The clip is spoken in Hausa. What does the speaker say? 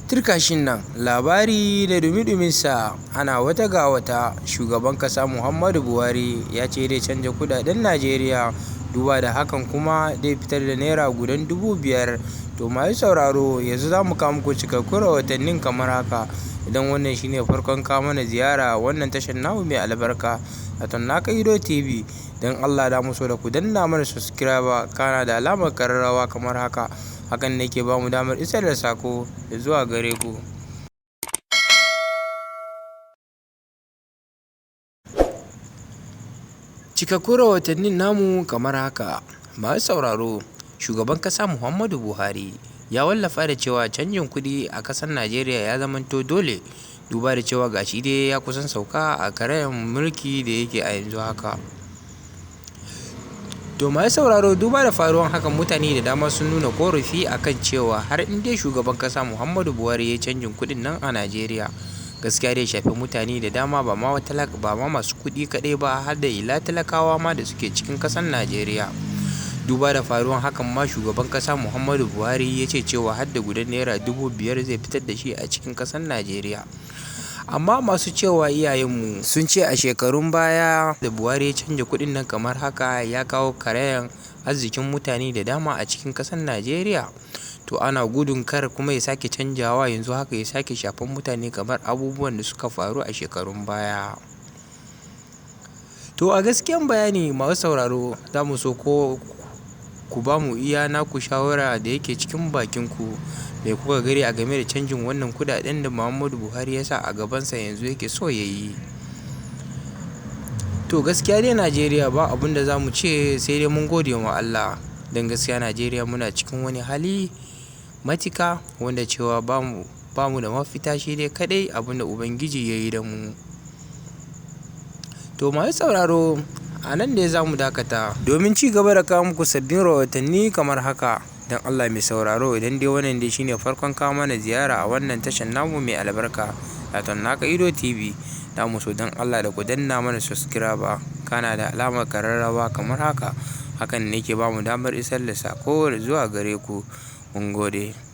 Turkashin nan labari da dumi-duminsa, ana wata ga wata. Shugaban kasa Muhammadu Buhari ya ce zai canja kudaden Najeriya, duba da hakan kuma zai fitar da naira gudan 5,000. To masu sauraro, yanzu za mu kawo muku cikakkun rahotannin kamar haka. Idan wannan shine farkon kawo mana ziyara wannan tashar namu mai albarka, wato Naka Ido TV, don Allah da mu so da ku danna mana subscribe kana da alamar kararrawa kamar haka. Hakan ne ke ba mu damar isar da sako zuwa gare ku. Cikakkun rahotannin namu kamar haka. Masu sauraro, shugaban kasa Muhammadu Buhari ya wallafa da cewa canjin kuɗi a ƙasar Najeriya ya zamanto dole, duba da cewa gashi dai ya kusan sauka a karayan mulki da yake a yanzu haka. To masu sauraro, duba da faruwan hakan, mutane da dama sun nuna korafi akan cewa har in dai shugaban kasa Muhammadu Buhari ya canjin kuɗin nan a Najeriya, gaskiya dai shafi mutane da dama, ba ma ba ma masu kuɗi kaɗai ba, har da ila talakawa ma da suke cikin ƙasar Najeriya. Duba da faruwan hakan ma, shugaban kasa Muhammadu Buhari ya ce cewa har da gudan naira 5,000 zai fitar da shi a cikin ƙasar Najeriya. Amma masu cewa iyayenmu sun ce a shekarun baya da Buhari ya canja kuɗin nan kamar haka, ya kawo karayan arzikin mutane da dama a cikin ƙasar Najeriya. To ana gudun kar kuma ya sake canjawa yanzu haka ya sake shafan mutane kamar abubuwan da suka faru a shekarun baya. To a gaskiyan bayani, masu sauraro, za mu so ko ku ba mu iya naku shawara da yake cikin bakin ku. Me kuka gani a game da canjin wannan kudaden da Muhammadu Buhari ya sa a gabansa yanzu yake so ya yi? To gaskiya dai Najeriya ba abin da za mu ce sai dai mun gode wa Allah. Don gaskiya Najeriya muna cikin wani hali matika wanda cewa ba mu da mafita, shi dai kadai abin da Ubangiji ya yi da mu. To masu sauraro, a nan ne za mu dakata domin ci gaba da kawo muku sabbin rahotanni kamar haka. Don Allah mai sauraro, idan dai wannan dai shine farkon kawo mana ziyara a wannan tashar namu mai albarka, wato Naka Ido TV, da mu so don Allah da ku danna mana subscribe kana da alamar kararrawa kamar haka. Hakan ne ke ba mu damar isar da sako zuwa gare ku. Mun gode.